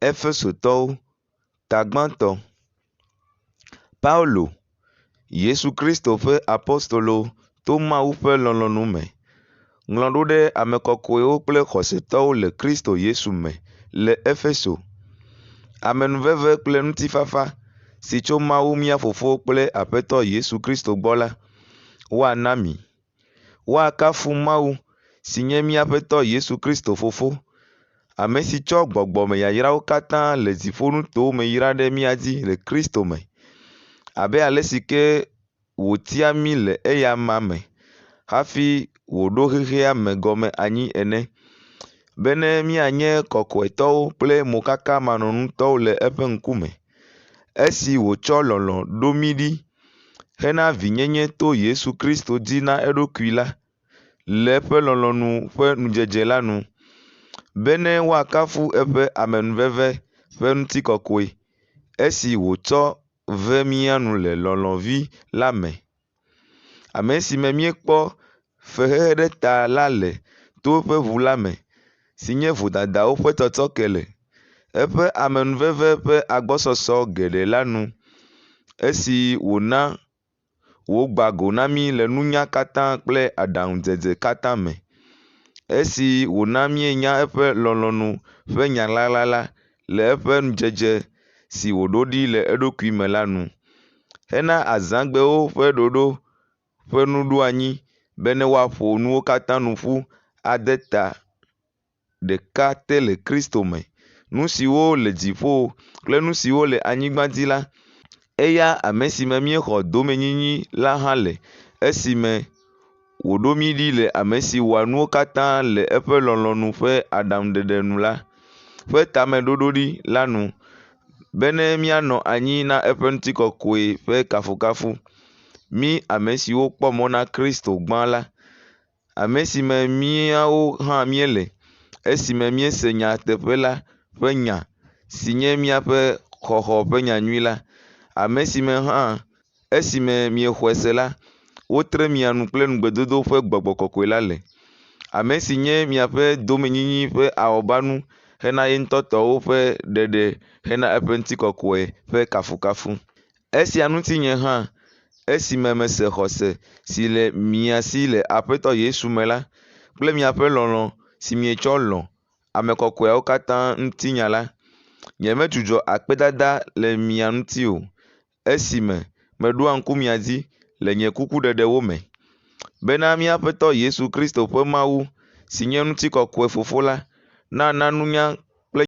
Efesotɔwo ta gbãtɔ. Paulo, Yesu Kristo ƒe apostolo to Mawu ƒe lɔlɔ̃nu me, ŋlɔ ɖo ɖe ame kɔkɔewo kple xɔsetɔwo le Kristo Yesu me le Efeso. Amenuveve kple ŋutifafa si tso Mawu mía Fofo kple Aƒetɔ Yesu Kristo gbɔ la, woana mi. Woakafu Mawu si nye mía Aƒetɔ Yesu Kristo Fofo, ame si tsɔ gbɔgbɔme yayrawo katã le dziƒonutowo me yra ɖe mía dzi le Kristo me, abe ale si ke wòtia mí le eyama me hafi wòɖo xexea me gɔme anyi ene, bene míanye kɔkɔetɔwo kple mokakamanɔŋutɔwo le eƒe ŋkume, esi wòtsɔ lɔlɔ̃ ɖo mí ɖi hena vinyenye to Yesu Kristo dzi na eɖokui la, le eƒe lɔlɔ̃nu ƒe ŋudzedze la nu, bene woakafu eƒe amenuveve ƒe ŋutikɔkɔe, esi wòtsɔ ve mía nu le lɔlɔ̃vi la me, ame si me míekpɔ fexexe ɖe ta la le to eƒe ʋu la me, si nye vodadawo ƒe tsɔtsɔke le eƒe amenuveve ƒe agbɔsɔsɔ geɖe la nu, esi wòna wògba go na mí le nunya katã kple aɖaŋudzedze katã me, esi wòna míenya eƒe lɔlɔ̃nu ƒe nya ɣaɣla la le eƒe ŋudzedze si wòɖo ɖi le eɖokui me la nu, hena azãgbewo ƒe ɖoɖo ƒe nuɖoanyi bene woaƒo nuwo katã nu ƒu ade ta ɖeka te le Kristo me, nu siwo le dziƒo kple nu siwo le anyigba dzi la, eya ame si me míexɔ domenyinyi la hã le, esime wòɖo mí ɖi le ame si wɔa nuwo katã le eƒe lɔlɔ̃nu ƒe aɖaŋuɖeɖe nu la ƒe tameɖoɖoɖi la nu, bene míanɔ anyi na eƒe ŋutikɔkɔe ƒe kafukafu. Mí ame siwo kpɔ mɔ na Kristo gbã la, ame si me míawo hã míele, esime míese nyateƒe la ƒe nya si nye míaƒe xɔxɔ ƒe nyanyui la, ame si me hã esime miexɔe se la, wotre mia nu kple ŋugbedodo ƒe gbɔgbɔ kɔkɔe la le, ame si nye miaƒe domenyinyi ƒe awɔbanu hena ye ŋutɔ tɔwo ƒe ɖeɖe hena eƒe ŋutikɔkɔe ƒe kafukafu. Esia ŋuti nye hã, esime mese xɔse si le mia si le Aƒetɔ Yesu me la kple miaƒe lɔlɔ̃ si mietsɔ lɔ̃ ame kɔkɔeawo katã ŋutinya la, nyemedzudzɔ akpedada le mia ŋuti o, esime meɖoa ŋku mia dzi le nye kukuɖeɖewo me, bena mía Aƒetɔ Yesu Kristo ƒe Mawu, si nye ŋutikɔkɔe Fofo la, nana nunya